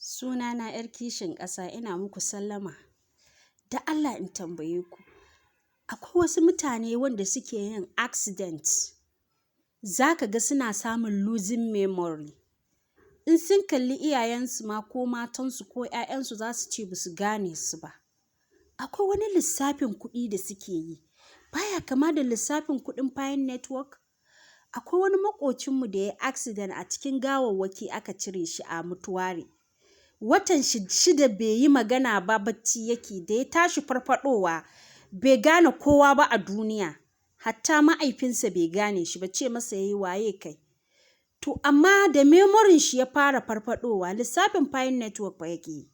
Sunana 'yar kishin ƙasa, ina muku sallama. Da Allah in tambaye ku, akwai wasu mutane wanda suke yin accident, za ka ga suna samun losing memory. In sun kalli iyayensu ma ko matansu ko 'ya'yansu, za su ce ba su gane su ba. Akwai wani lissafin kuɗi da suke yi, baya kama da lissafin kuɗin Pi Network. Akwai wani maƙocinmu da ya yi accident, a cikin gawawwaki aka cire shi a mortuary. Watan shi 6 bai yi magana ba, bacci yake. Da ya tashi farfadowa, bai gane kowa ba a duniya, hatta ma'aifinsa bai gane shi ba, ce masa yayi, "Waye kai?" To amma da memoryn shi ya fara farfadowa, lissafin Pi Network fa yake yi.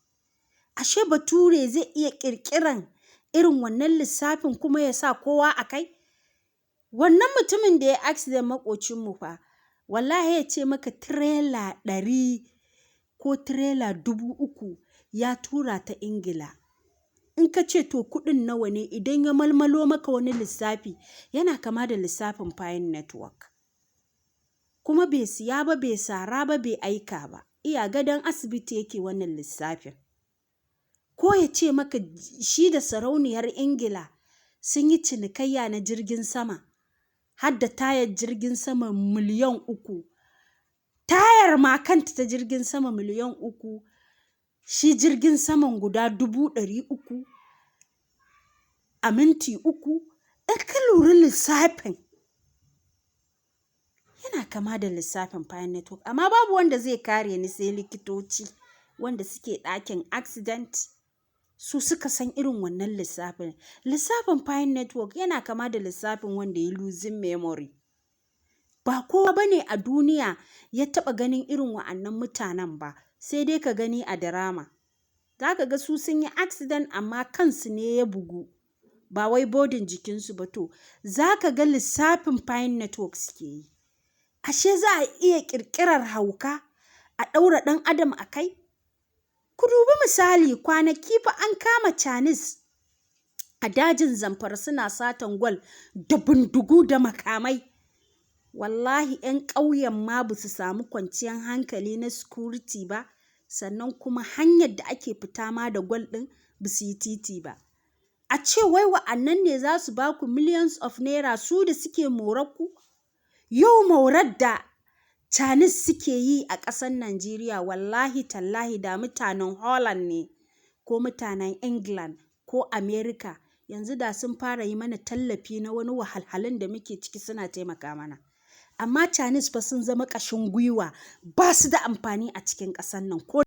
Ashe Bature zai iya ƙirƙiran irin wannan lissafin kuma ya sa kowa a kai? Wannan mutumin da ya accident, maƙocinmu fa, wallahi ya ce maka tirela 100 ko tirela 3000 ya tura ta Ingila. In ka ce, "To, kuɗin nawa ne?" idan ya malmalo maka wani lissafi, yana kama da lissafin Pi Network. Kuma bai siya ba, bai sara ba, bai aika ba. Iya gadon asibiti yake wannan lissafin. Ko ya ce maka shi da sarauniyar Ingila sun yi cinikayya na jirgin sama, har da tayar jirgin sama miliyan 3. Tayar ma kanta ta jirgin sama miliyan 3, shi jirgin saman guda 300,000 a minti 3. In ka lura, lissafin yana kama da lissafin Pi Network, amma babu wanda zai kare ni sai likitoci wanda suke ɗakin accident, su suka san irin wannan lissafin. Lissafin Pi Network yana kama da lissafin wanda ya losing memory. Ba kowa ba ne a duniya ya taɓa ganin irin wa'annan mutanen ba, sai dai ka gani a drama. Za ka ga su sun yi accident, amma kansu ne ya bugu, ba wai bodyn jikinsu ba. To, za ka ga lissafin Pi Network suke yi. Ashe za a iya ƙirƙirar hauka a ɗaura ɗan adam a kai? Ku dubi misali, kwanaki fa an kama Chinese a dajin Zamfara suna satan gwal da bindigu da makamai. Wallahi 'yan ƙauyen ma ba su samu kwanciyar hankali na security ba, sannan kuma hanyar da ake fita ma da gwal ɗin, ba su yi titi ba. A ce wai wa'annan ne za su ba ku millions of naira, su da suke morarku? Yau morar da Chinese suke yi a ƙasar Najeriya, wallahi tallahi da mutanen Holland ne ko mutanen England ko America, yanzu da sun fara yi mana tallafi na wani wahalhalun da muke ciki, suna taimaka mana. Amma Chinese fa sun zama ƙashin gwiwa, ba su da amfani a cikin ƙasar nan ko